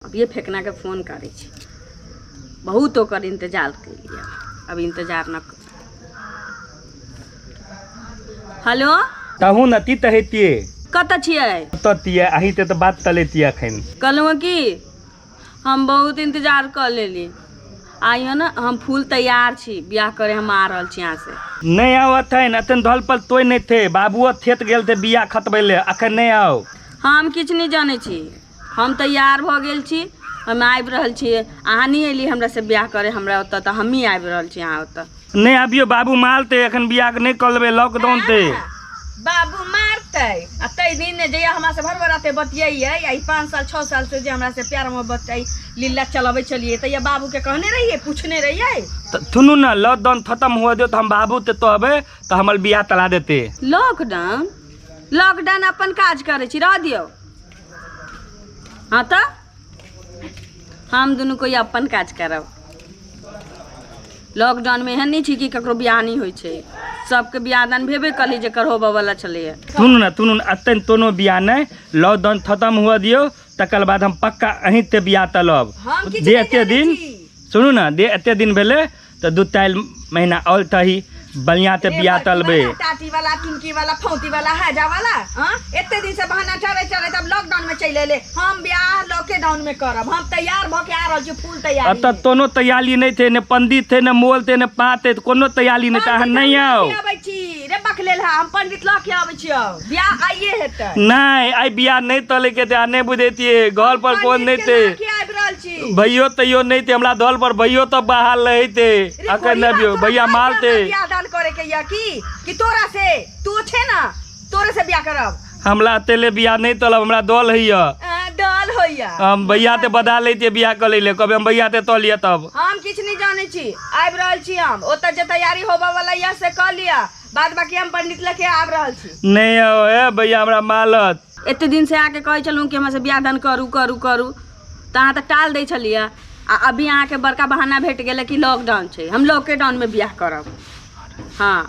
अभिये फेकनाके फोन करै छी। बहुत ओकर इंतजार केलियै, अब इंतजार न कर। हेलो, तहू न ती तऽ हेतियै। कतऽ छियै? कतऽ तियै अहीं ते तऽ बात तलेतियै अखन। कहलहुँ कि हम बहुत इंतजार कऽ लेली, आइयो ने हम फुल तैयार छी बियाह करे, हम आ रहल छी यहाँ से। नहीं आओ अखन, अखन धल पर तोय नहीं थे, बाबुओ थेत गेल थे बियाह खतबै ले, अखन नहीं आओ। हम किछु नहि जानै छी, हम तैयार भऽ गेल छी, हम आबि रहल छी। अहाँ नहि अयली हमरा से बियाह करे हमरा ओतऽ, तऽ हमही आबि रहल छी अहाँ ओतऽ। नहीं आबियो, बाबू मारते, अखन बियाह नहीं कर लेबै लॉकडाउन ते। बाबू मारते आ तै दिन ने जहिया हमरा से भर बराते बतियैयै, आ ई 5 साल 6 साल से जे हमरा से प्यार मोहब्बत ई लीला चलबै छलियै, तहिया बाबू के कहने रहियै, पूछने रहियै। तऽ सुनू ने, लॉकडाउन खत्म हुआ दियौ तऽ हम बाबू ते कहबै तऽ हमर बियाह तला देते। लॉकडाउन लॉकडाउन अपन काज करै छी, रह दियौ। हाँ तऽ हम दुनू कोइ अपन काज करब। लॉकडाउनमे एहन नहि छै कि ककरो बियाह नहि होइ छै, सबके बियाह दान भेबे कली जेकर होबऽवला छलैए। सुनू ने, सुनू ने, अतन कोनो बियाह नहि, लॉकडाउन खत्म हुअ दियौ तकर बाद हम पक्का अहीं ते बियाह तलब। हम किछु जे नहि एते जानै दिन छी। सुनू ने, जे एते दिन भेलै तऽ 2-4 महीना आओर तही बढ़िया ते बियाह तलबै। टाटी वाला, टुनकी वाला, फौती वाला, हैजा वाला, हाँ एते दिन से बहाना चढ़े चढ़े तब लॉकडाउन में चलि एले। हम बियाह लॉकडाउन में करब, हम तैयार भऽ के आ रहल छी फुल तैयारी। एतऽ कोनो तैयारी नहि छै, ने पंडित छै, ने मोल छै, ने पात छै, कोनो तैयारी नहि छै, अहाँ नहि आउ। आबै छी रे बकलेल, हम पंडित लऽ के आबै छियौ, बियाह आइए हेतै। नहि, आइ बियाह नहि तले के अहाँ नहि बुझै छियै, घर पर कोन नहि छै, के आबि रहल छी। भैयो तैयो नहि थे, हमरा दल पर भैयो तऽ बहाल रहते। अखन नहि अबियौ, भैया मारते। बियाह दान करे के या की कि तोरा से तू छे ना, तोरे से बियाह करब। हमरा तेले बियाह नहीं तलब, हमरा दल होइया। दल होइया। हम भैया ते बदा लैते बियाह कर ले, कभी हम भैया ते तलिए तब। हम किछु नहीं जानै छी, आबि रहल छी हम ओतऽ, जे तैयारी होबऽ वाला यऽ से कऽ लिअ, बाद बाकी हम पंडित लऽ के आबि रहल छी। नहीं आओ ए भैया, हमरा मालत। एते दिन से आके कहै छलहुँ कि हमरा से बियाह दान करू करू करू, तऽ अहाँ तऽ टाल दै छलियै, आ अभी अहाँके बड़का बहाना भेट गेलै कि लॉकडाउन छै, हम लॉकेडाउनमे बियाह करब। हाँ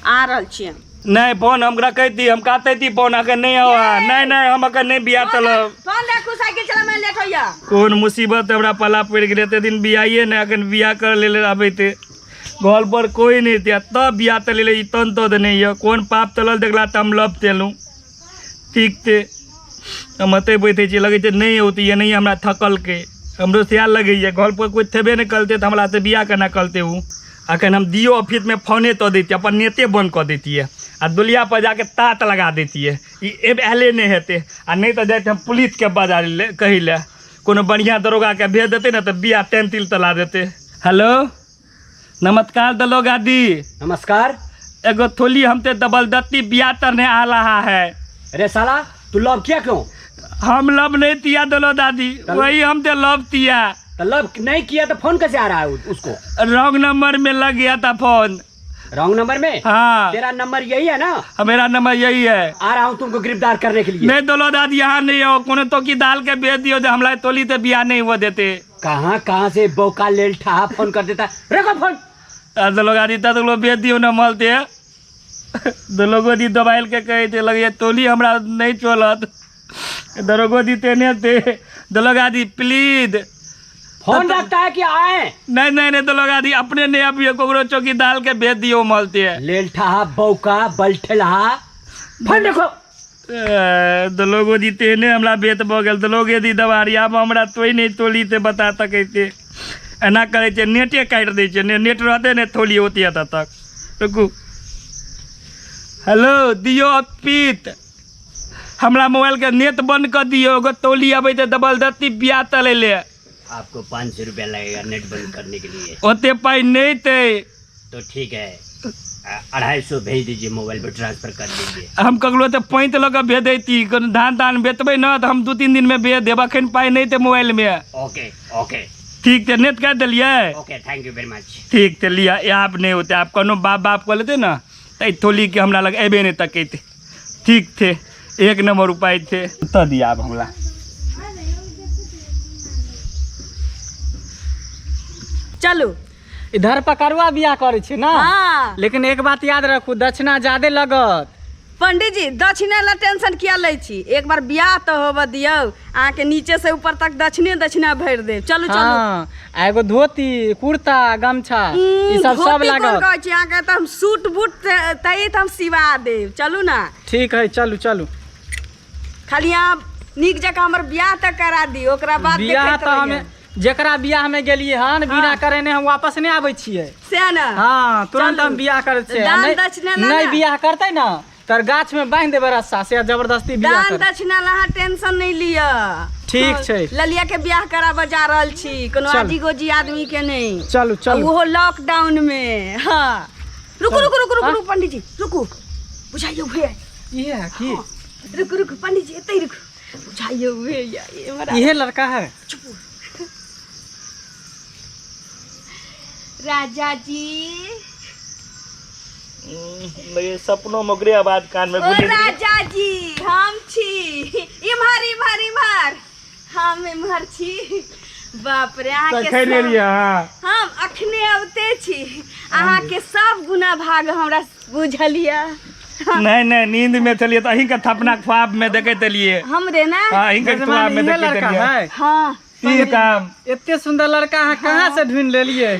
आ रहल छी हम। नहीं फोन हम रखै ती, हम काटै ती फोन, अखन नहीं आओ अहाँ। नहीं नहीं, हम अखन नहीं बियाह तलब। फोन राखू, साइकिल चलाबैमे लेट होइया। कोन मुसीबत हमरा पला पड़ि गेलै, एते दिन बियाहिए नहि, अखन बियाह कर लेल आबै ते घर पर कोई नहीं थे, तब बियाह तलेले ई तन तो देने यऽ, कोन पाप तलल देखला तऽ हम लव तेलहुँ। ठीक छै, हम एतै बैठै छी, लगै छै नहि औतै, ये नहि हमरा थकलकै, हमरो सएह लगैए, घर पर कोइ थेबे नहि करतै तऽ हमरा से बियाह केना करतै ओ। अखन हम दियो ऑफिसमे फोने कऽ दैतियै, अपन नेते बन्द कऽ दैतियै आ दुलिया पर जाके तात लगा दैतियै, ई एब आयले नहि हेतै, आ नहि तऽ जाइते हम पुलिसके बजा ले कहै लए, कोनो बढ़िआँ दरोगाके भेज देतै ने तऽ बियाह टेंटिल तला देतै। हेलो, नमस्कार दरोगा दी। नमस्कार। एगो थोली हमसे जबरदस्ती बियाह करने आ रहा है। अरे साला, तू लव किया क्यों? हम लव नहीं किया दलो दादी, वही हमसे लव किया। तो लव नहीं किया तो फोन कैसे आ रहा है उसको? रॉन्ग नंबर में लग गया था फोन। रॉन्ग नंबर में? हाँ। तेरा नंबर यही है ना? हाँ, मेरा नंबर यही है। आ रहा हूँ तुमको गिरफ्तार करने के लिए। नहीं दलो दादी, यहाँ नहीं हो, कोनो तो की दाल के भेज दियो, जो हमरा तोली से बियाह नहीं हुआ देते। कहाँ कहाँ से बौका लेल ठहा फोन कर देता है। रखो फोन। दलो दादी तब लोग भेज दियो ना मलते। दलोगो दी दबाइल के कहे थे, लगे तोली हमरा नहीं चलत। दरोगो दी तेने थे। दलोगा दी प्लीज। फोन रखता है कि आए? नहीं नहीं नहीं दलोगा दी अपने नहीं अभी कोकरो चौकी दाल के भेज दियो मलते। लेल ठहा बौका बलठलहा फोन रखो। दलोगो दी तेने हमरा बेत भऽ गेल। दलोगे दी दबारी आब हमरा तोय नहीं तोली ते बता सकै छै। एना करै छै, नेटे काटि दै छै, ने नेट रहतै ने थोली होती एतऽ तक। रुकू। हेलो दियो पीत, हमरा मोबाइल के नेट बंद कऽ दियो, एगो तौली अबै छै जबरदस्ती बियाह तलै ले। आपको 500 रुपया लगेगा नेट बंद करने के लिए। ओते पाइ नहीं थे। तो ठीक है, 250 भेज दीजिए, मोबाइल पर ट्रांसफर कर दीजिए। हम ककरो तऽ पैंत लऽ कऽ भेज दैती, कोनो धान तान बेचबै ने तऽ हम 2-3 दिन में भेज देब, अखन पाइ नहीं थे मोबाइल में। ओके ओके ठीक छै, नेट काटि देलियै? Okay, thank you very much. ठीक छै, लिअ, आब नहि होतै, आब कोनो बाप बाप कऽ लेतै ने तऽ एहि टोलीके हमरा लग अयबे नहि तकेतै। ठीक छै, एक नंबर उपाय छै। तऽ दिअ आब हमरा। चलू। इधर पकड़ुआ बियाह करै छी ना? हाँ। लेकिन एक बात याद रखू, दक्षिणा ज्यादे लगत। पंडित जी, दक्षिणा ला टेंशन किया लै छी? एक बार बियाह तऽ होबऽ दियौ, अहाँके नीचे से ऊपर तक दक्षिणे दक्षिणा भरि देब। चलू चलू। हाँ, आ एगो धोती, कुर्ता, गमछा, ई सब सब धोती कोन लागत। कहै छी अहाँके? तऽ हम सूट बूट तै तऽ हम सिवा देब। चलू ने। ठीक है, चलू चलू। खाली अहाँ नीक जकाँ हमर बियाह तऽ करा दियौ, ओकरा बाद बियाह देखैत तऽ हम रहियै। जेकरा बियाह में गेलियै हन, बिना करेने हम वापस नहि आबै छियै। से ने? हाँ, तुरंत चलू। हम बियाह करै छियै। दान नहि दक्षिणा ला नहि ने। बियाह करतै ने तऽ गाछ में बान्हि देबै रस्सा से, जबरदस्ती बियाह दान कर। दक्षिणा ला अहाँ टेंशन नहि लिअ। ठीक छै। ललिया के बियाह कराबऽ जा रहल छी, कोनो चलू। आजी गोजी आदमी के नहि। चलू चलू। ओहो लॉकडाउन में। हाँ, रुकू रुकू रुकू रुकू। हाँ? रुकू पंडित जी, रुकू। बुझाइयो भैया। इहे है की? रुकू रुकू पंडित जी, एतै रुकू। बुझाइयो भैया, ये हमरा इहे लड़का है। राजा जी। मेरे सपनों में ओकरे आवाज कान में ओ गूंजैत रहे। राजा जी, हम छी इम्हर इम्हर इम्हर, हम इम्हर छी। बाप रे, अहाँके कखन एलियै अहाँ? हम अखने अबते छी। अहाँके सब गुना भाग हमरा बुझलियै। नहि नहि, नींद में छलियै तऽ अहींके थपना ख्वाब में देखैत एलियै। हमरे ने? हाँ, अहींके जजमान, ख्वाब में इहे देखैत लड़का एलियै। है? हाँ। की काम? एते सुंदर लड़का अहाँ कहाँ से ढूंढ लेलियै?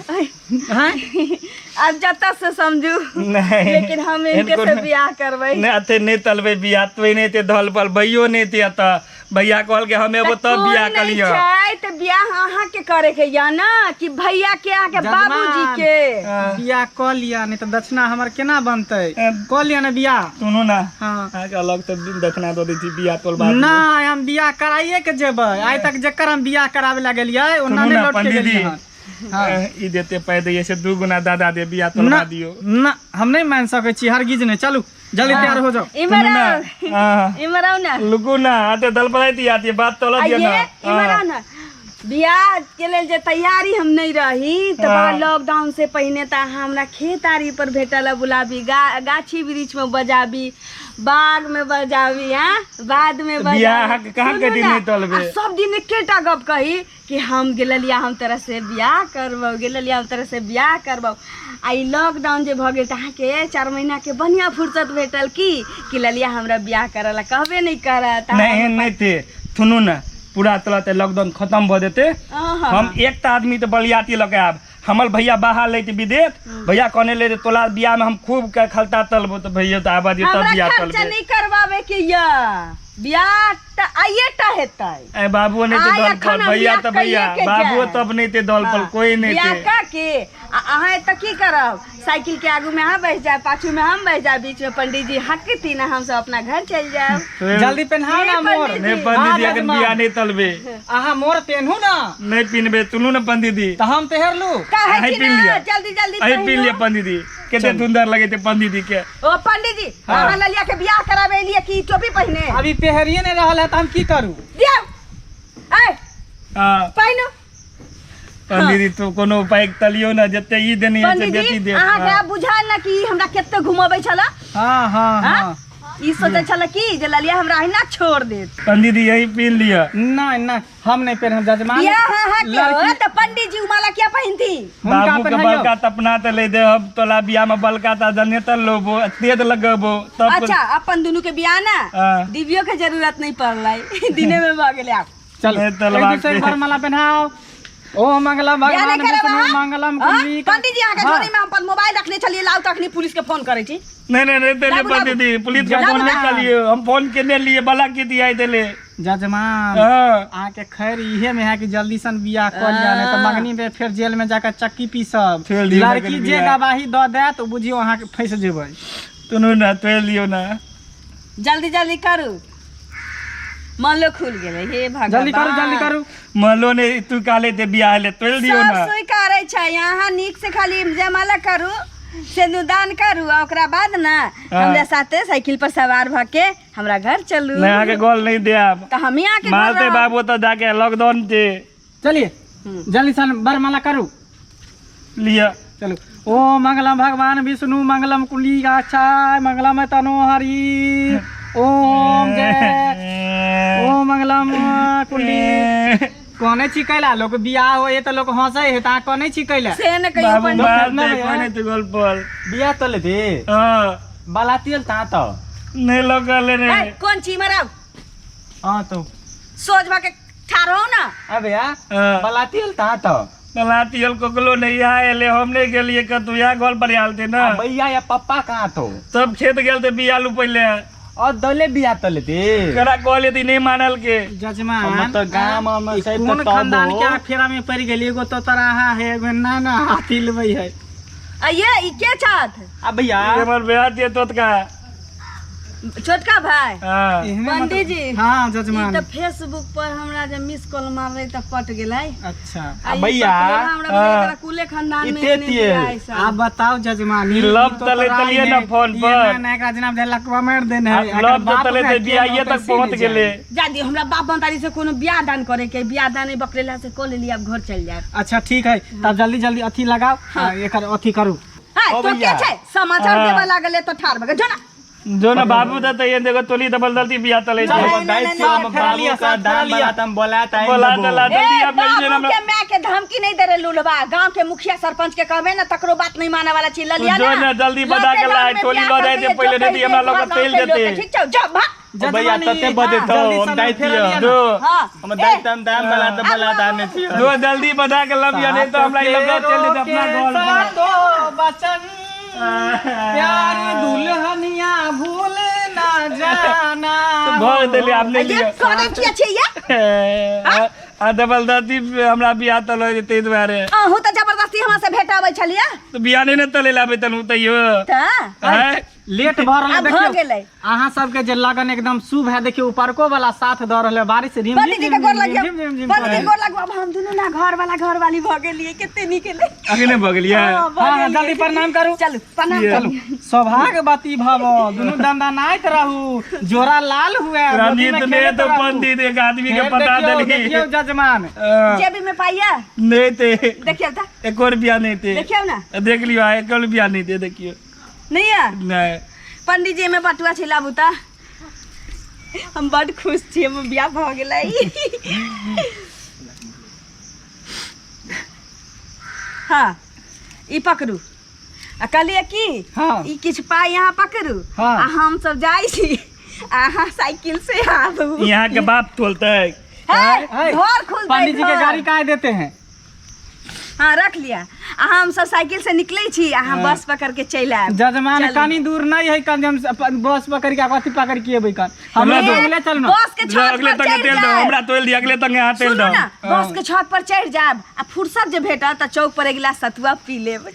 हैं? आब जतऽ से समझू, नहि, लेकिन हम इनके हिनको से बियाह करबै। नहि, अते नहि तलबै बियाह, तो नहि एते धल पल भैयो नहि एते एतऽ। भैया कहलकै हम एबो तब कोइ बियाह नहि कलियऽ। छै तऽ बियाह अहाँके करे के या ना कि भैया के, अहाँके जजमान। बाबूजी के? बियाह कऽ लिअ, नहि तऽ दक्षिणा हमर केना बनतै? कऽ लिअ ने बियाह। सुनू ने। हाँ। अहाँके अलग से दक्षिणा दऽ दै छी बियाह तोलबा दियौ। नहि, हम बियाह कराइए के जेबै। आइ तक जेकर हम बियाह कराबै लए गेलियै, ओना सुनू नहि ने लौट के पंडीजी। गेलियै हन। हाँ। ई जते पाइ दैये से 2 गुना दादा दे, बियाह तोलबा ना दियौ। ना, हम नहीं मान सकै छी, हरगिज नहीं। चलू जल्दी तैयार हो जाओ। इम्हर सुनू आउ। ने, हाँ। इम्हर आउ ने। लुकू ना, आते दलपराइत आती बात तोला दियौ ना। आइए, इम्हर आउ ने। बियाह के लेल जे तैयारी हम नहीं रही तऽ हाँ। लॉकडाउन से पहिने तऽ अहाँ हमरा खेत आरी पर भेटल बुलाबी, गाछी वृक्ष में बजाबी, बाग में बजाबी, हाँ बाद में बजाबी। बियाह अहाँके कहाँ सुनू के दिन ने, नहि तलबै? आ सब दिन एकेटा गप कही कि हम गेलिया हम तरह से बियाह करबौ, गेलिया हम तरह से बियाह करबौ। आ ई लॉकडाउन जे भऽ गेल तऽ अहाँके 4 महीना के बढ़िआँ फुर्सत भेटल की कि ललिया हमरा बियाह करऽ ला कहबे नहि करत। नहि, एहन नहि थे। सुनू ने, पूरा तरह ते लॉकडाउन खत्म भऽ जेतै, हम एकटा आदमी तऽ बलियाती लऽ के आयब। हमर भैया बाहर लैते विदेश, भैया कहने ले तोला बियाह में हम खूब के खलता तलबो, तऽ भैया तऽ आबऽ दियौ तब हमरा बियाह खर्चा तलबै। नहि करवावे के या, बियाह तऽ आइए टा हेतै। ए बाबू नहि ते आइ दल एखन पर, हम भैया बियाह तऽ भैया, कइए के बाबू जायब। तब नहि ते दल पर, हाँ, कोई नहि बियाह ते। कऽ के आ अहाँ एतऽ की करब? साइकिल के आगू में अहाँ बैस जायब, पाछू में हम बैस जायब, बीच में पंडित जी हकती ना, हम सब अपना घर चलि जायब। जल्दी पहनाओ ना नहीं, मोर। पंडित नहीं जी। पंडित जी, हाँ, अखन जजमान। बियाह नहीं तलबे। अहाँ मोर पेनहू ना। नहीं पिनबे, सुनू ना पंडित जी। तऽ हम पेहरलू। कहै अहीं छी पीन ना, लिअ। जल्दी जल्दी अहीं पीन पहिनू। लिअ पंडित जी, कते सुंदर लगे छै पंडित जी के। ओ पंडित जी, हाँ। अहाँ ललिया के बियाह कराबे एलियै कि टोपी पहिने? अभी पेहरिए नहीं रहल है तऽ हम की करू? दियौ। ए, हाँ। पहिनू। पंडित जी, तू कोनो उपाय तलियो ना, जते ई देनी है से पंडित बेटी जी, दे। अहाँके आब बुझायल ना कि ई हमरा कते घुमबै छला? हाँ हाँ। हाँ? हाँ। ई सोचै छला कि जे ललिया हमरा अहिना छोड़ देत। पंडित जी, यही पीन लिअ। नहीं नहीं, हम नहीं पेहरब जजमान। बियाह अहाँके लड़की- होत तऽ पंडित जी उमाला किया पहिनती? हुनका बाबू के पेन्हाइयौ। बलका तपना तऽ ले दे, हम तोला बियाह में बलका ता जनेतर लोबो तेज लगबो तब। अच्छा, अपन दुनू के बियाह ना हाँ। दिव्यो के जरूरत नहीं पड़लै, दिने में भऽ गेलै। आब चलो, नहीं एक तलवार दूसरे के के। वरमाला पहनाओ। ओ मंगलम बियाह भगवान नहि करब विष्णु अहाँ? मंगलम हाँ? कुंडली। पंडित जी, अहाँके हाँ। झोरी में हम अपन मोबाइल रखने छलियै, लाउ तखनी पुलिस के फोन करै छी। नहीं नहीं नहीं देले लाबू, लाबू। पंडित जी, पुलिस के लाबू, फोन नहीं लाबू। करियो, हम फोन केने लिए बला के दिया देले। जजमान, हाँ। अहाँके खैर इहे में है कि जल्दी सन बियाह कऽ लिअ, नहीं तऽ मंगनी में फेर जेल में जाकर चक्की पीसब। फेर दियौ लड़की मगन जे बियाह। गवाही दऽ देत, ओ बुझियौ अहाँके फँसि जेबै। सुनू ना, तोड़ लियौ ना। जल्दी जल्दी करू, मालो खुल गेलै, हे भगवान। जल्दी करू, जल्दी करू। मालो ने तू काले ते बियाह ले तोड़ दियौ सब ना। सुई करै छै, अहाँ नीक से खाली जयमाला करू, सिन्दूरदान करू, आ ओकरा बाद ना हाँ। हमरा साथे साइकिल पर सवार भऽ के हमरा घर चलू। नहीं, अहाँके गोल नहीं देब। तऽ हमही अहाँके घर मारते रहब। बाबू तऽ जाके लॉकडाउन छै। चलिए, जल्दी सन वरमाला करू। लिअ। चलू। ओ मंगलम भगवान विष्णु मंगलम कुंडलीकाक्षाय मंगलम तनोहरि ओम जय ओम मंगलम कुंडली। कहने छी कैला लोक बियाह होय तऽ लोक हंसै है, तऽ अहाँ कहने छी कैला? से ने कहियो बाबू पंडित। मारते नहि, कोई नहीं तो गोल पर। बियाह तो लेते। हाँ। बाला तेल ता तो। नहीं लगल रे। ए, कोन छी मरब? हाँ तो सोझ भऽ के ठाढ़ हो ना। अबे या हाँ। बलाती हल ता तो बलाती हल ककलो नहीं आए, हम नहीं गेलिए कतौ, यहाँ घर पर आयल थे ना। आ भैया या पप्पा कहाँ तो? सब खेत गेल थे बिया लू पहले। और दले बिया तले थे। करा कहले थी नहीं मानल के। जजमान हम तो गाम में ई से कोन तो खानदान तबो। के फेरा में पड़ गेली? एगो तो तराहा है, एगो ना ना हाथी लेबै है। आ ये ई के छथ? आ भैया हमर बिया दिए तोतका। छोटका भाई। हाँ। एहने पंडित जी। हाँ ई जजमान। तऽ फेसबुक पर हमरा जे मिस कॉल मारले तऽ पट गेलै। अच्छा। आ ई भैया, पटले हमरा हाँ। एकरा कुले खानदान में ई ते एहने तिये। बियाह ऐसा। आप बताओ जजमान, ई लव तले तलिए ना फोन ये पर। ना ना एकरा जनाब जे लकवा मार देने है। एकर लव बाप तले माय ते के बियाहे नाम तक पे पहुंच सीने गेले। जाए। जा दियो, हमरा बाप मंतारी से कोनो बियाह दान करे के, बियाह दान बकलेला से को लेली, अब घर चल जाए। अच्छा ठीक है, तब जल्दी जल्दी अथी लगाओ, एकर अथी करू। हाय ओ तो के भैया। छै समाचार हाँ। देबऽ लागले तो ठार भऽ जो ना। जो ना बाबू दे ये देखो तोली डबल दलती बिया तले हम छै। नहीं, दाई नहीं, छी, हम नहीं, फेरा लिया, बाबू का साथ फेरा दाम लिया। बला तम बोला ता बोला तला ए जल्दी अब नहीं बाबू हमरा के my के धमकी नहीं दे रे लुलबा, गांव के मुखिया सरपंच के कहबे ना तकरो बात नहीं माने वाला छी ललिया जो ना। ना जल्दी बता के लाए, लॉकडाउन में टोली बियाह लऽ कर जाइ छै दिए, पहिले, जो नहीं हमरा कहि लोग दे, तेल गाँव के देते। लोग के, ठीक छौ जो भाग। भैया जजमानी, तते बदे हाँ, तो जल्दी हम से दाई फेरा थियो। लिया ना। जो हाँ हम दाई तम दाम बला त बला दाने थियो। जो जल्दी बता के लबिया, नहीं तो हमरा ई लोग तेल देते अपना घर पर। तो बचन प्यारी दुल्हनिया भूल ना जाना। भर देली आपने ये लिया। करे किया छै ये? आ डबल दलती हमरा बियाह तले जेते दुआरे। अहूँ तऽ जबरदस्ती हमरा से भेटाबै छलियै। तो बियाह नहीं ने तले लाबे तनु तैयो। तऽ हैं? लेट भऽ रहल आब भऽ देखियौ। गेलै। अहाँ सबके जे लगन एकदम शुभ है, देखियौ ऊपरको वाला साथ दऽ रहल है, बारिश रिम पंडित जी के गोर लगियौ, झिम झिम झिम पंडित जी गोर लगू। अब हम दुनू ना घर वाला घर वाली भऽ गेलियै, कते नीक एलै। अखने भऽ गेलियै। हाँ, भऽ हाँ, गेलियै। जल्दी प्रणाम करू। चलू प्रणाम ये। करू। सौभाग्यवती भव, दुनू दंदनाइत रहू, जोड़ा लाल हुए, गोदी में रणजीत ने खेलैत तो रहू। पंडित एक आदमी के फेर पता देखियौ, देली। देखियौ जजमान। हाँ, जेबी में पाइया नहीं थे। देखियौ तऽ। एको रुपया नहीं थे। देखियौ ना। देख लियो, हाँ, एको रुपया नहीं थे, देखियो। नहीं है? नहीं। पंडित जी में बटुआ छै लाबू तऽ। हम बड खुश छी, हमर बियाह भऽ गेलै। हाँ ई पकड़ू आ कहलियै की, हाँ। ई किछु पाइ अहाँ पकड़ू। हाँ। आ हम सब जाइ छी, अहाँ साइकिल से आबू। यहाँ के बाप तोलते। हे, है, घर खुलतै। पंडित जी के घर। गाड़ी काहे देते हैं? हाँ रख लिया। आ हम सब साइकिल से निकले छी, अहाँ बस पकड़ के चलि आयब। जजमान चलू। कनी दूर नहीं है, कन हम बस पकड़ के कथी पकड़ के एबै कन हमरा हमरा दो। अगले चलू ना। बस के छत अगले पर तक चढ़ि तेल दो, जायब। हमरा तोल दिया, अगले तक यहाँ तेल सुनू दो। ना, बस के छत पर चढ़ि जायब आ फुर्सत जे भेटत तऽ चौक पर एक गिलास सतुआ पी लेब।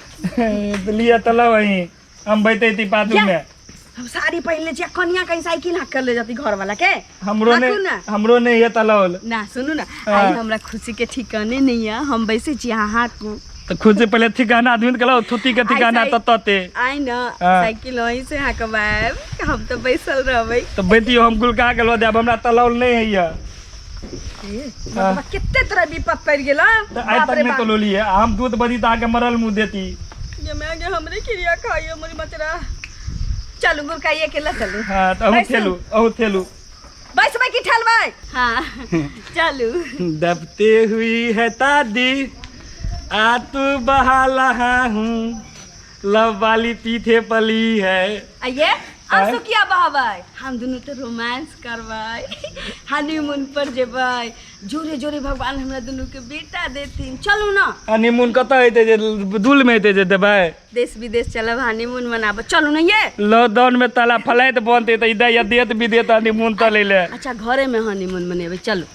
तो लिया तला वहीं हम बैठे थी पाछू या। में। हम साड़ी पहिन ले छी आ कनिया कहीं साइकिल हाँक कर ले जाती घर वाला के। हमरो हाँकू ने ना। हमरो नहीं है तलौल। ना सुनू ना, हाँ। आई हमरा खुशी के ठिकाने नहीं है, हम बैसे छी अहाँ हाँकू। तो खुद से पहले ठिकाना आदमी के कलो थुती के ठिकाना आई तो तते आई ना। हाँ। साइकिल वहीं से हाँकबाएब, हम तो बैसल रहबै। तो बैठियो, हम गुलका के लो देब, हमरा तलौल नहीं है ये। बाबा, कते तोरा विपद पड़ि गेल तो आइ बाप तक रे नहीं बाप। तलोली है, हम दूध बदी तो आके मरल मुंह देती। ये मैं आगे हमरे क्रिया खाइयो मोरी मचरा। चलू गुरकाइए के ल चलू। हाँ तो अहू बैसू। थेलू, अहू थेलू। बैसबै कि ठेलबै? हाँ चलू। दबते हुई है तादी आ तू बहा रहा हूँ, लव वाली पीछे पली है। आइए आंसू किया बहबै? हम दुनू तऽ रोमांस करबै, हनीमून पर जेबै, जोरे जोरे भगवान हमरा दुनू के बेटा देथिन। चलू ना। हनीमून कतऽ हेतै जे दूल में हेतै जे देबै? देश विदेश चलब, हनीमून मनाबऽ चलू ना ये। लॉकडाउन में ताला फलाइत बनतै तऽ ई दैया देत भी देत हनीमून तलै ले। अच्छा घरे में हनीमून मनेबै, चलू।